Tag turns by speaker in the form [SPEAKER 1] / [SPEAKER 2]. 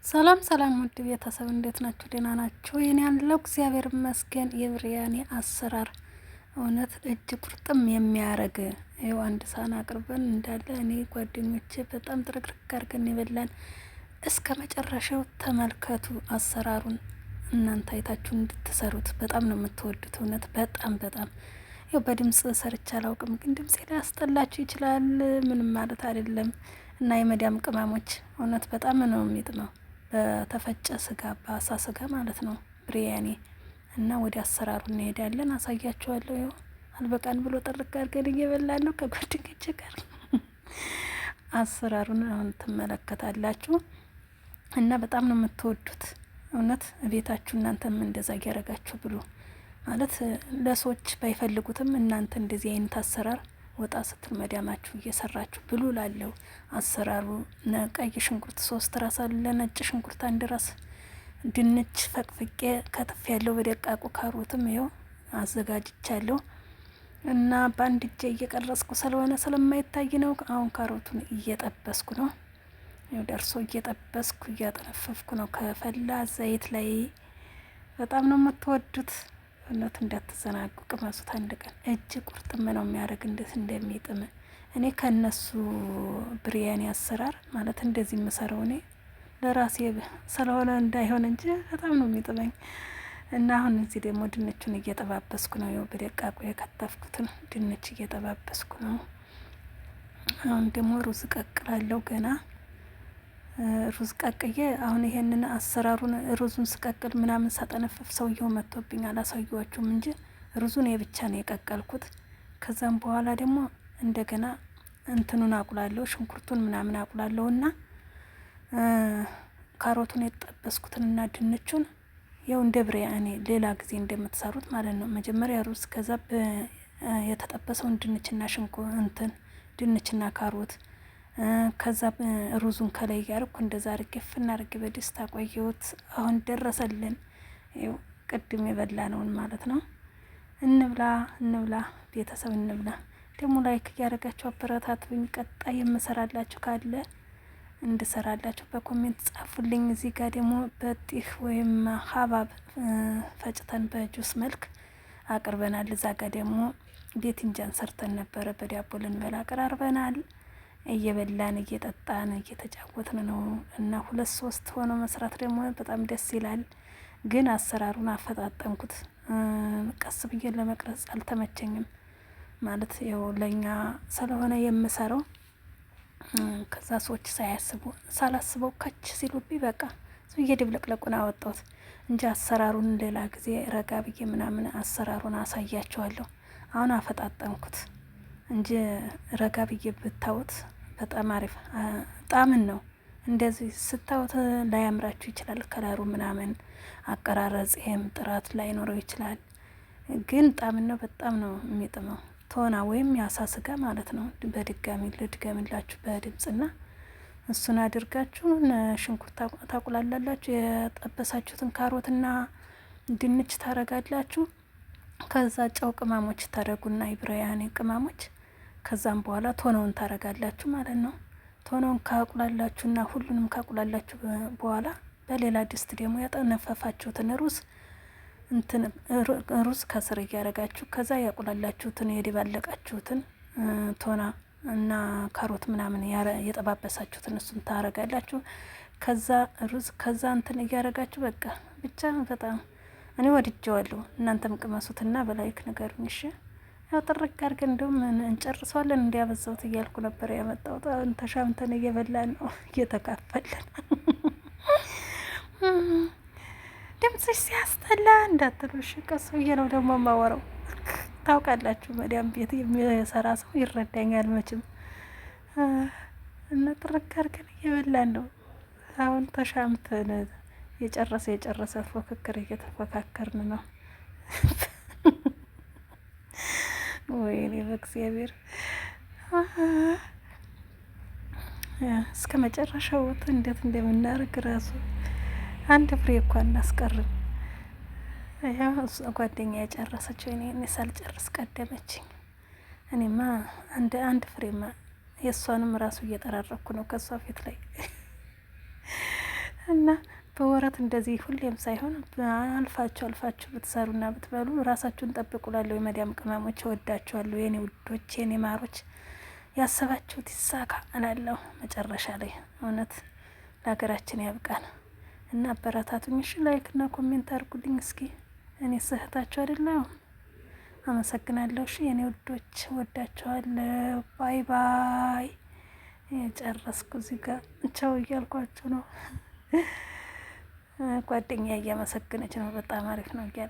[SPEAKER 1] ሰላም ሰላም፣ ውድ ቤተሰብ እንዴት ናችሁ? ደህና ናችሁ? የኔ ያለው እግዚአብሔር ይመስገን። የብሪያኒ አሰራር እውነት እጅ ቁርጥም የሚያረግ ይኸው አንድ ሳህን አቅርበን እንዳለ እኔ ጓደኞቼ በጣም ጥርቅርቅ አድርገን የበላን እስከ መጨረሻው ተመልከቱ። አሰራሩን እናንተ አይታችሁ እንድትሰሩት በጣም ነው የምትወዱት። እውነት በጣም በጣም ያው በድምጽ ሰርቼ አላውቅም፣ ግን ድምጽ ሊያስጠላችሁ ይችላል። ምንም ማለት አይደለም። እና የመዳም ቅመሞች እውነት በጣም ነው የሚጥመው በተፈጨ ስጋ በአሳ ስጋ ማለት ነው ብሪያኒ። እና ወደ አሰራሩ እንሄዳለን፣ አሳያችኋለሁ። ይኸው አልበቃን ብሎ ጥርቅ አድርገን እየበላን ነው ከጓደኞቼ ጋር። አሰራሩን አሁን ትመለከታላችሁ እና በጣም ነው የምትወዱት። እውነት ቤታችሁ እናንተም እንደዛ እያረጋችሁ ብሉ ማለት ለሰዎች ባይፈልጉትም እናንተ እንደዚህ አይነት አሰራር ወጣ ስትል መዳማችሁ እየሰራችሁ ብሉ ላለው አሰራሩ ቀይ ሽንኩርት 3 ራስ አለ፣ ነጭ ሽንኩርት 1 ራስ፣ ድንች ፈቅፍቄ ከትፍ ያለው በደቃቁ ካሮትም ይኸው አዘጋጅቻለሁ። እና በአንድ እጄ እየቀረጽኩ ስለሆነ ስለማይታይ ነው። አሁን ካሮቱን እየጠበስኩ ነው። ይኸው ደርሶ እየጠበስኩ እያጠነፈፍኩ ነው። ከፈላ ዘይት ላይ በጣም ነው የምትወዱት። እውነት እንዳትዘናጉ ቅመሱት አንድ ቀን። እጅ ቁርጥም ነው የሚያደርግ እንዴት እንደሚጥም። እኔ ከነሱ ብሪያኒ አሰራር ማለት እንደዚህ የምሰራው እኔ ለራሴ ስለሆነ እንዳይሆን እንጂ በጣም ነው የሚጥመኝ። እና አሁን እዚህ ደግሞ ድንቹን እየጠባበስኩ ነው። ይኸው በደቃቁ የከተፍኩትን ድንች እየጠባበስኩ ነው። አሁን ደግሞ ሩዝ እቀቅላለሁ ገና ሩዝ ቀቅዬ አሁን ይሄንን አሰራሩን ሩዙን ስቀቅል ምናምን ሳጠነፍፍ ሰውየው መጥቶብኝ አላሳየኋችሁም እንጂ ሩዙን የብቻ ነው የቀቀልኩት። ከዛም በኋላ ደግሞ እንደገና እንትኑን አቁላለሁ፣ ሽንኩርቱን ምናምን አቁላለሁ እና ካሮቱን የጠበስኩትንና ድንቹን ያው እንደ ብሪያኒ ሌላ ጊዜ እንደምትሰሩት ማለት ነው። መጀመሪያ ሩዝ፣ ከዛ የተጠበሰውን ድንችና ሽንኩ እንትን ድንችና ካሮት፣ ከዛ ሩዙን ከላይ እያደረኩ እንደዛ አርጌ ፍና አርጌ በድስት አቆየሁት። አሁን ደረሰልን። ይኸው ቅድም የበላነውን ማለት ነው። እንብላ እንብላ ቤተሰብ እንብላ። ደግሞ like እያደረጋችሁ አበረታቱኝ። ቀጣይ የምሰራላችሁ ካለ እንድሰራላችሁ በ comment ጻፉልኝ። እዚህ ጋር ደግሞ بطيخ ወይም ሀባብ ፈጭተን በጁስ መልክ አቅርበናል። እዛ ጋር ደግሞ ቤትንጃን ሰርተን ነበረ በዳቦ ልንበላ አቀራርበናል። እየበላን እየጠጣን እየተጫወትን ነው እና ሁለት ሶስት ሆኖ መስራት ደግሞ በጣም ደስ ይላል። ግን አሰራሩን አፈጣጠንኩት። ቀስ ብዬ ለመቅረጽ አልተመቸኝም። ማለት ያው ለእኛ ስለሆነ የምሰራው ከዛ ሰዎች ሳያስቡ ሳላስበው ከች ሲሉብኝ በቃ ዝም ድብልቅልቁን አወጣሁት እንጂ አሰራሩን ሌላ ጊዜ ረጋ ብዬ ምናምን አሰራሩን አሳያቸዋለሁ። አሁን አፈጣጠንኩት እንጂ ረጋ ብዬ ብታዩት በጣም አሪፍ ጣምን ነው። እንደዚህ ስታዩት ላያምራችሁ ይችላል። ከለሩ ምናምን አቀራረጽ ይሄም ጥራት ላይኖረው ይችላል። ግን ጣምን ነው፣ በጣም ነው የሚጥመው። ቶና ወይም የአሳ ስጋ ማለት ነው። በድጋሚ ልድገምላችሁ በድምጽና እሱን አድርጋችሁ ሽንኩርት ታቁላላላችሁ። የጠበሳችሁትን ካሮትና ድንች ታረጋላችሁ። ከዛ ጨው ቅመሞች ታረጉና የብሪያኒ ቅመሞች፣ ከዛም በኋላ ቶናውን ታረጋላችሁ ማለት ነው። ቶናውን ካቁላላችሁና ሁሉንም ካቁላላችሁ በኋላ በሌላ ድስት ደግሞ ያጠነፈፋችሁትን ሩዝ እንትን ሩዝ ከስር እያረጋችሁ ከዛ ያቁላላችሁትን የደባለቃችሁትን ቶና እና ካሮት ምናምን የጠባበሳችሁትን እሱን ታረጋላችሁ። ከዛ ሩዝ ከዛ እንትን እያረጋችሁ በቃ ብቻ በጣም እኔ ወድጀዋለሁ። እናንተም ቅመሱትና በ like ንገሩኝ እሺ። ያው ጥርቅ አድርገን እንደውም እንጨርሰዋለን እንዲያበዛውት እያልኩ ነበር ያመጣሁት። አሁን ተሻምተን እየበላን ነው እየተካፈለን። ድምፅሽ ሲያስጠላ እንዳትሉ እሺ። ቀስ ብዬ ነው ደግሞ የማወራው። ታውቃላችሁ መዳም ቤት የሚሰራ ሰው ይረዳኛል መቼም። እና ጥርቅ አድርገን እየበላን ነው አሁን ተሻምተን የጨረሰ የጨረሰ ፉክክር እየተፎካከርን ነው። ወይኔ በእግዚአብሔር እስከ መጨረሻው እንዴት እንደምናደርግ ራሱ አንድ ፍሬ እኳ እናስቀርም። ያው ጓደኛ የጨረሰችው እኔ ሳልጨርስ ቀደመችኝ። እኔማ አንድ አንድ ፍሬማ የእሷንም ራሱ እየጠራረኩ ነው ከእሷ ፊት ላይ። እና በወረት እንደዚህ ሁሌም ሳይሆን አልፋችሁ አልፋችሁ ብትሰሩና ብትበሉ ራሳችሁን ጠብቁ። ላለው የመዲያም ቅመሞች እወዳችኋለሁ፣ የኔ ውዶች፣ የኔ ማሮች፣ ያሰባችሁት ይሳካ እላለሁ። መጨረሻ ላይ እውነት ለሀገራችን ያብቃን እና አበረታቱኝ። እሺ like እና comment አድርጉልኝ እስኪ እኔ ስህታችሁ አይደለም። አመሰግናለሁ። እሺ የኔ ውዶች ወዳችኋለሁ። Bye bye። ጨረስኩ። እዚህ ጋር ቻው እያልኳችሁ ነው። ጓደኛ እያመሰገነች ነው። በጣም አሪፍ ነው እያለ